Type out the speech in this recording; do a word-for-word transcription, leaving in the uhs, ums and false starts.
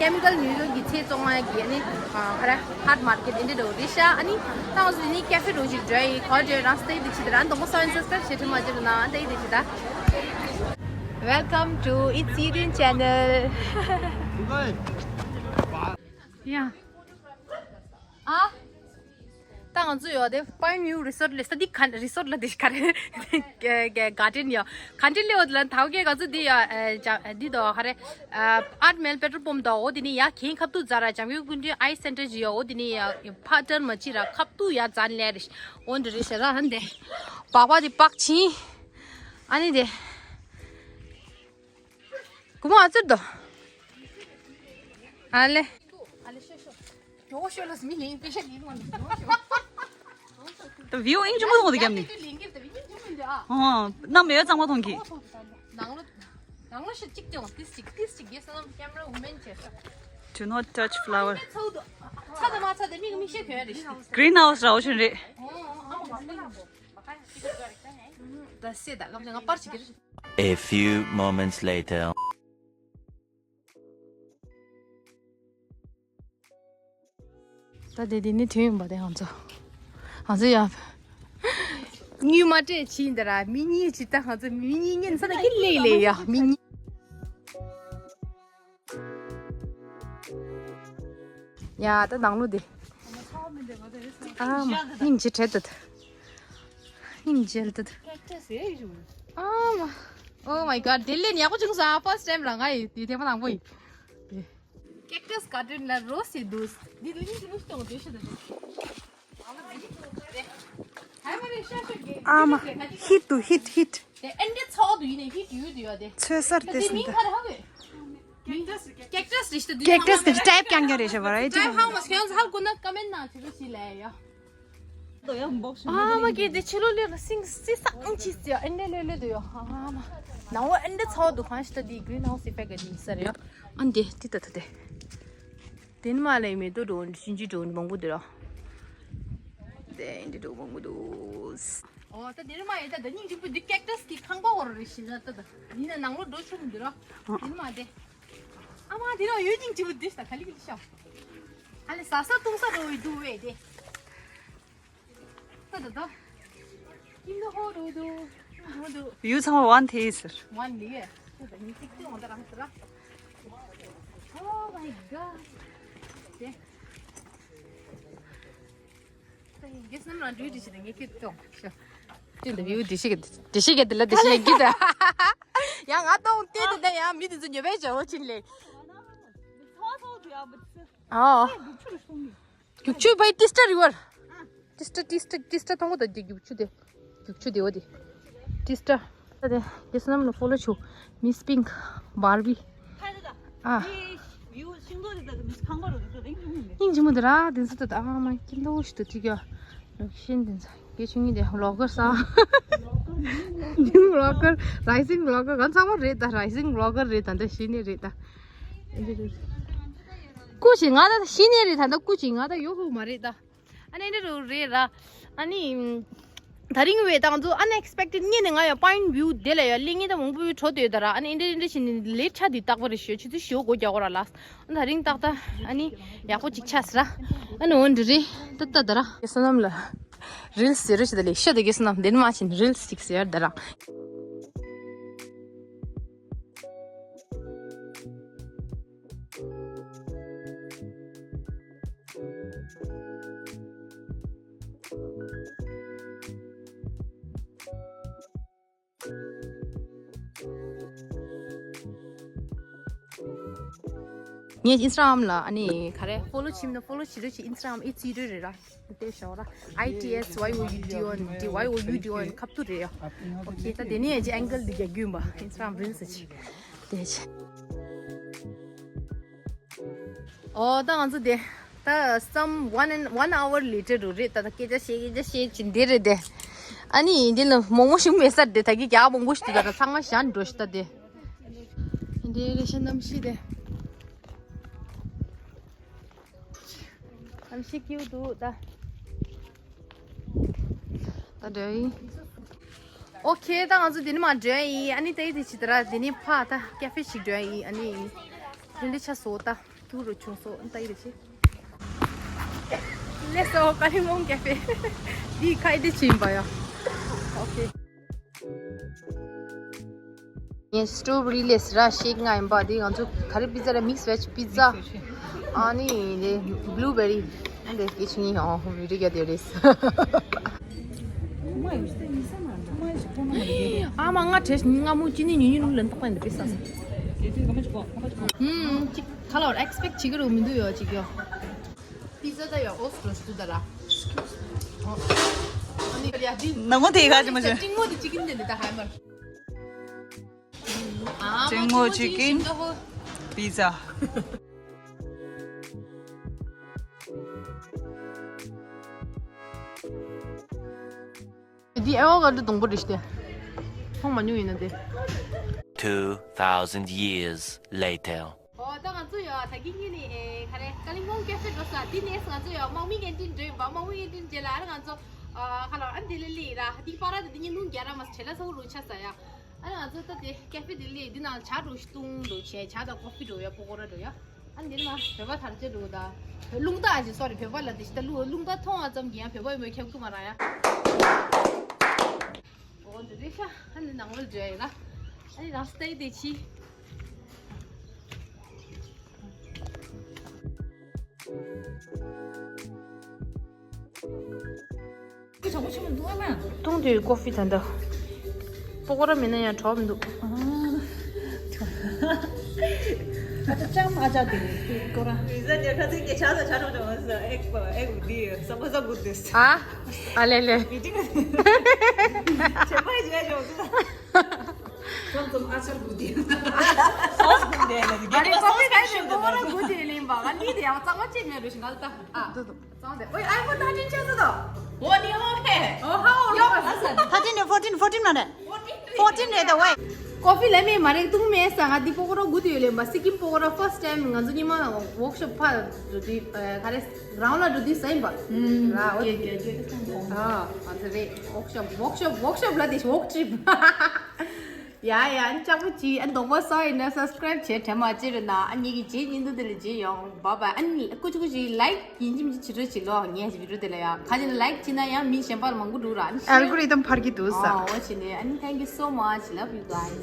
ཀེ་མི་ཀལ་ཉོས་ཡོང་གི་ཚེ་བཙོང་ཡ་གི་ཨ་ནི་ཨ་ཁ་ར་ཧཊ་མར་ཀེཊ་འདི་འདྲ་འདྲ་བོ་རེད་ཤག་ཨ་ནི་ཏང་སུ་ནི་ཀེ་ཧྥེ་འདྲ་བོ་ཞིག་འགྲོ་ཡི་གོ་འདྲ་རང་སྟེ་འདི་ཆི་ད་རང་དང་པོ་སབ་སི་ཀ་རབ་བྱེད་ཐུབ་མ་བྱེད་རུ་ན་ཨ་ནི་འདི་ཆི་ད། Welcome to It's Eden channel. Yeah. ཨ། ད་ང་ཚོ་ཡོད་དེ་Pine View Resort ལས་ས་འདི་ག་Resort ལ་འདི་ག་རེ་ག་ག་Garden ཡོད། Garden ལས་འོ་དེ་ལ་ཐའོ་ཀེ་ང་ཚོ་འདི་ཡོད་ཨ་འདི་དོ་ག་རེ་ཨ་ཨར་མེལ་པེ་ཊོལ་པམ་དོ་འོ་དེ་ནི་ཡ་གན་ཁབ་ཏུ་ཛ་ར་ཇམ་གི་ཀུན་ཏི་ཨའི་སེན་ཊར་ཇི་ཡོད་འོ་དེ་ནི་ཡ་ཕ་ཊར་མ་ཅི་ར་ཁབ་ཏུ་ཡ་ཛན་ལེ་རེ་འོ་འདི་རེ་ཤ་ར་ཧན་དེ་པག་པ་དེ་པག་ཆིན་ཨ་ནི་དེ། གུ་མོ་ཨ་ཙིར་དོ། ཨ་ལེ། ད་བིའུ་ཨིན་ཅི་མོ་ཐོང་དེ་རྒྱབ་ནི། ཨོ། ནམ་ཡོད་གཙང་མ་ཐོང་གི། Do not touch flower. Green house ར་འོ་ཆེན་རེད། A few moments later. ད་དེ་དེ་ནི་དུས་ཡིན་པ་དེ་ང་ཚོ། ང་ཚོ་ཡ། གཉིས་མ་སྤྲད་ཕྱིན་འདི་ར་མི་གཉིས་ཅི་ད་ང་ཚོ་མི་གཉིས་ཉན་ས་ན་ཀི་ལེ་ལེ་ཡ་མི་གཉིས། ཡ་ད་ནང་ལོ་དེ། ཨ་མ་སྙིང་རྗེ་བྲལ་འདུག་སྙིང་རྗེ་འདུག་ཨ་མ། Oh my god དེ་ལས་ཡག་པོ་བྱུང་ས་first time ལ་ང་ཡི་དེ་ཐེངས་མ་དང་པོ་ཡིན། Cactus Garden ལ་རོ་སི་དུས་འདི་ལིང་ཏུ་ལུས་གཏོང་དུས་ཤི་དུ། ཨ་མ་ཧིད་དུ་ཧིད་ཧིད། དེ་ཨན་དེ་ཚོགས་དུ་ཡིན་ནས་ཧིད་ཡུལ་དུ་ཡོད་དེ། ཚོད་སར་དེ་དེ་སིན་མིང་ད། ག་རེ་ཧ་གོ། Cactus རེད་ཤི་དུ། Cactus དེ་ཊའིབ་ཀྱང་ཀྱང་རེད་ཤི་བ་ར་ཡི་ཊའིབ་ཧ་མ་སྐྱོན་ཧ་གོ་ན་ཀ་མེན་ན་ཆི་རུ་ཤི་ལ་ཡ། ཨ་མ་གི་དེ་ཕྱི་ལོ་ལེ་ལ་སིང་སི་སང་ཆི་སི་ཨན་དེ་ལེ་ལེ་དུ་ཡོ། ཨ་མ་ནང་བ་ཨན་དེ་ཚོགས་དུ་གང་ཤི་ད་དེ་green house effect ག་དེ་ཡིན་ས་རེད་ཡ། ཨན་དེ་དེ་ད་ད་དེ། དེ་ནི་མ་ལས་མེ་ཏོག་འགྲོ་འདི་ཤིན་ཅི་འགྲོ་འདི་མང་པོ་འདི་ར། དེ་འདི་འགྲོ་མང་པོ་འདུག་ཨོ་ད་དེ་ནི་མ་ཡེ་ད་ད་སྙིང་རྗེ་པོ་འདི་ཀེག་ཊས་གི་ཁང་པ་བོར་རེ་ཤི་ན་ད་ད་ཡིན་ན་ནང་ལོ་འགྲོ་ཆོག་འདི་ར། དེ་ནི་མ་དེ། ཨ་མ་དེ་ར་ཡོད་སྙིང་རྗེ་པོ་འདི་ཤ་ད་ག་ལི་གི་ཤ། ཨ་ལེ་ཟ་ས་བཏུང་ས་འགྲོ་བའི་འདུག་བས་དེ། ད་ད་ད། ཀིན་ད་ཧོ་རུ་དུ། རུ་དུ། ཡུ་ཚང་མ་ཝན་ཐེ་ཟེར། ཝན་ལི། ད་ད་ནི་ཏིག་ཏིག་འོང་ད་རང་ཏི་ར། Oh my god. དེ། ད་ཡིན་གེ་སྣམ་རང་འགྲུལ་དྲི་ཞིག་ད་ངས་ཁྱེད་གཏོང་ཤོ། ཏིན་ད་བིའུ་དྲི་ཞིག་གི་དྲི་ཞིག་གི་དེ་ལ་དྲི་ཞིག་གི་ད། ཡང་ང་གཏོང་ཏེ་དེ་ད་ཡང་མི་དེ་ཚོ་ཉོ་བའི་བྱ་བ་ཕྱིན་ལེ། ཨོ། རྒྱུག་ཆུ་བའི་ཏི་སི་ཊ་རི་ཝར། ཏི་སི་ཊ་ཏི་སི་ཊ་ཏི་སི་ཊ་མཐོང་གོ་ད་རྒྱུག་ཆུ་དེ། རྒྱུག་ཆུ་དེ་འོ་དེ། ཏི་སི་ཊ། ད་དེ་དེ་སྣམ་ལ་ཕོ་ལོ་ཆུ། མིས་པིང་། བར་བི། ཨ། སྙིང་རྗེ་མོ་དེ་ར་དེ་ཚོ་ད་ཨ་མ་ཀི་ལོ་ཞིག་ཏུ་ཐིག་ཡ། ལོ་ཤིན་དེ་ཚོ་སྐད་ཆུང་ངི་དེ་བི་ལོག་གར་ས། ནིའུ་བི་ལོག་གར་རའི་ཟིང་བི་ལོག་གར་གང་ཚང་མ་རེད་ད། རའི་ཟིང་བི་ལོག་གར་རེད་ད། འདི་ཤི་ནི་རེད་ད། སྐུ་ཞིག་ང་ད་ཤི་ནི་རེད་ད། ད་སྐུ་ཞིག་ང་ད་ཡོ་ཧུ་མ་རེད་ད། ཨ་ནི་འདི་རུ་རེད་ར། ཨ་ནི། ད་རིང་བའི་དང་ཚོ་unexpected ངེས་ནས་ང་ཡང་Pine View དེ་ལ་ཡང་གླེང་ངེས་ད་མང་པོ་འཕྲོ་དོད་ད་ར། ཨ་ནི་འདི་འདི་བཞིན་ལེ་ཆ་དུས་རྟག་པ་རེ་ཞོ་ཆུ་ཚོད་ཞོ་སྒོ་རྒྱག་གོ་ར་ལགས། ཨ་ད་རིང་ཏག་ཏག་ཨ་ནི་ཡག་པོ་ཅིག་ཆགས་སི་ར། ཨ་ནི་འོན་འདི་རེད་ད་ད་ད་ར། སོ་ནམ་ལ་རིལ་ཟེར་རེ་ཞིག་ད་ལེ་ཤ་ད་གེ་སོ་ནམ་དེ་ནི་མ་ཕྱིན་རིལ་ཅིག་ཟེར་ད་ར། ངས་ཨིན་སི་ཊ་གྷ་རམ་ལ་ཨ་ནི་ག་རེ་ཕོ་ལོ་བྱིན་ན་ཕོ་ལོ་བྱེད་རོགས་བྱེད། ཨིན་སི་ཊ་གྷ་རམ་ཨི་ཙི་རོ་རེད་ར། དེ་ཤོག་ར། I T S Y O U D O N D Y O U D O N ཁབ་ཏུ་རེད་ཡ། ཨོ་ཁེ་ད་དེ་ནས་ཡང་ཅི་ཨེང་གལ་འདི་རྒྱག་རྒྱུ་ཡིན་པ། ཨིན་སི་ཊ་གྷ་རམ་རིལ་ཟེར་ཅི། དེ་ཅི། ཨོ་ད་ང་ཚོ་དེ་ད་some one and one hour later རུ་རེད། ད་ད་སྐད་ཆ་བཤད་སྐད་ཆ་བཤད་ཅི་འདི་རེད་དེ། ཨ་ནི་འདི་ལ་མོག་མོག་ཞིག་མེད་ས་རེད། ད་གི་རྒྱ་མང་པོ་ཞིག་འདུག་ད་ད་ཚང་མ་ཞན་འགྲོ་ཞིག་ད་དེ། འདི་རེད་ཤ་གནམ་གཤིས་དེ། གནམ་གཤིས་སྐྱིད་པོ་འདུག་ད། ད་འགྲོ་ཡིན། ཨོ་ཁེ་ད་ང་ཚོ་འདི་ནས་མར་འགྲོ་ཡིན། ཨ་ནི་ད་ཡི་དེ་ཅི་ད་ར་འདི་ནས་ཕ་ད་ཀེ་ཧྥེ་ཞིག་འགྲོ་ཡིན། ཨ་ནི་འདི་འདྲ་ཆ་བཟོ་ད། ཐུག་རུ་ཆུང་སོ་ཨན་ཏའི་རེ་ཆེ། ལེ་སོ་ཀ་ལི་མོང་ཀེ་ཧྥེ། འདི་ཁ་ཡི་འདི་ཕྱིན་པ་ཡ། ཨོ་ཁེ། ངས་སི་ཊོ་བེ་རི་ལེ་སི་ར་ཤེག་ང་ཡིན་པ། འདི་ང་ཚོ་ག་རེ་པི་ཛ་རེད། མིག་སི་ཝེ་ཇི་པི་ཛ། ཨ་ནི་འདི་བྷུ་ལུ་བེ་རི། ཨ་འདི་སྐད་ཆ་ཉིད་ཡང་བི་ཌི་ཡོ་རྒྱག་དེ་རེད། ཨ་མ་ང་བྲེལ་སྔ་མོ་ཅི་ནི་ཉུང་ཉུང་ལ་འདོགས་པ་འདི་པི་ས། ཧུམ་ཅིག་ཁ་ལོར་ཨེག་སི་པེག་བྱེད་ཀྱི་རུ་མི་འདུག་ཡོ་ཅིག་ཡོ། པི་ཛ་ད་ཡོ་ཨོ་སི་ཏྲོ་སི་ཏུ་ད་ར། ཨ་ནི་ཡ་འདི་ནང་མོ་དེ་ག་ཅི་མ་ཅི། ཏིང་མོ་དེ་ཅི་གིན་དེ་འདི་ད་ཧ་མར། ཅིང་མོ་ཅི་གིན། པི་ཛ། འདི་ཨེ་ཝ་ག་འདྲ་སྡོང་པོ་རེད་ཤི་སྟེ། མཐོང་མ་མྱོང་ཡིན་ན་དེ། Two thousand years later. ཨོ་ད་ང་ཚོ་ཡོ་ད་གིན་ཉིན་ནི་ཨེ་ག་རེ་ཀ་ལིང་པོང་ཀེ་ཧྥེ་འགྲོ་ས། འདི་ནས་ང་ཚོ་ཡོ་དམག་མི་ཀན་ཊིན་འགྲོ་ཡིན་པ། དམག་མི་ཀན་ཊིན་རྗེས་ལ་ཨ་ང་ཚོ་ཨ་ཁ་ལོ་ཨ་འདི་ལི་ལི་ར་འདི་པ་ར་འདི་ཉིན་ལུང་རྒྱ་ར་མ་ཆེ་ལ་ས་བོ་རུ་ཆ་ས་ཡ། ཨ་ང་ཚོ་ད་དེ་ཀེ་ཧྥེ་དེ་ལི་འདི་ནང་ཇ་འགྲོ་ཤི་ཏུང་འགྲོ་ཆེ། ཇ་དང་ཀོ་ཧྥི་འགྲོ་ཡ། པོ་ཀོ་ར་འགྲོ་ཡ། ཨ་འདི་ནི་མ་བོད་པ་དར་ཆ་འགྲོ་ད། རླུང་རྟ་ཨ་ཅི་སོ་རི་བོད་པ་ལ་དེ་ཤི་ད་རླུང་རྟ་མཐོང་ཨ་ཙམ་གྱི་ཡང་བོད་པ་ཡིན་པའི་ཁྱབ་ཀྱི་མ་ར་ཡ། འོ་འདི་རེད་ཤ། ཨ་ནི་ནང་ལ་འགྲོ་ཡ་ཡིན་ལ། ཨ་ནི་རང་སྟེ་དེ་ཆི། ཀི་གྲོགས་པོ་ཆུང་མ་འདུག་ཨ་མ། ཏུང་དུས་ཀོ་ཧྥི་ད་འདྲ། པོ་ཀོ་ར་མིན་ན་ཡང་གྲོགས་མི་འདུག་ཨ་ཅག་ཅམ་ཨ་ཅག་དེ་ཀོ་ར། ཨ། ཨ་ལེ་ལེ། ཨ་རེ་ཀོ་ཧྥི་ག་ཞིག་པོ་ར་གུ་དེ་ལེན་པ་ང་ནི་དེ་ཡང་གཙང་མ་ཅིག་མེད་རུ་ཞིག་ང་ལ་ད། ཨ། ཙང་དེ། ཨོའི་ཨའི་ཕོན་ཐར་ཊིན་ཆགས་སོ་ད། འོ་ནི་ཧོ་ཧེ། ཨོ་ཧའོ་ཡོ། ཐར་ཊིན་ནས་ཕོར་ཊིན། ཕོར་ཊིན་མ་རེད། ཕོར་ཊིན་རེད་ད་ཝེ། ཀོ་ཧྥི་ལེན་མེད་མ་རེད། བཏུང་མེད་ས། ང་འདི་པོ་ཀོ་ར་གུ་དེ་ཡོད་ལེན་པ། སི་ཀིམ་པོ་ཀོ་ར་ཕར་སི་ཊི་ཊའིམ་ང་ཚོ་ཉི་མ་ཝོག་ཤོབ་ཕར་འགྲོ་དུས་ག་རེ་གྲོང་ལ་འགྲོ་དུས་ཟ་ཡིན་པ། ར་ཨོ་ཨ་ང་ཚོ་རེད། ཝོག་ཤོབ་ཝོག་ཤོབ་ཝོག་ཤོབ་ལ་དེ་ཝོག་ཊི་རིབ། ཡ་ཡ། ཨ་ནི་ལྕགས་པོ་ཅི། ཨ་ནི་གདོང་པ་སོ་ཡིན་ན་སབ་སི་ཀ་རའིབ་བྱས་དྲན་མ་བརྗེད་རོགས་གནང་། ཨ་ནི་ངེད་ཀྱི་རྗེས་ཉིན་དུ་དེ་ལ་མཇལ་ཡོང་། བྷའི་བྷའི། ཨ་ནི་ཀུ་ཅི་ཀུ་ཅི་ལའིཀ་ཡིན་གཅིག་མིན་གཅིག་བྱེད་རོགས་བྱེད་ལོ། ངས་བི་ཌི་ཡོ་དེ་ལ་ཡ་ག་ཅི་ན་ལའིཀ་བྱེད་ན་ཡང་མི་གཞན་པར་མང་པོ་འགྲོ་ར། ཨ་ནི་ཨལ་གོ་རི་དམ་འཕར་གྱི་འདུག་ས། ཨོ་བྱེད་ནས། ཨ་ནི་thank you so much, love you guys.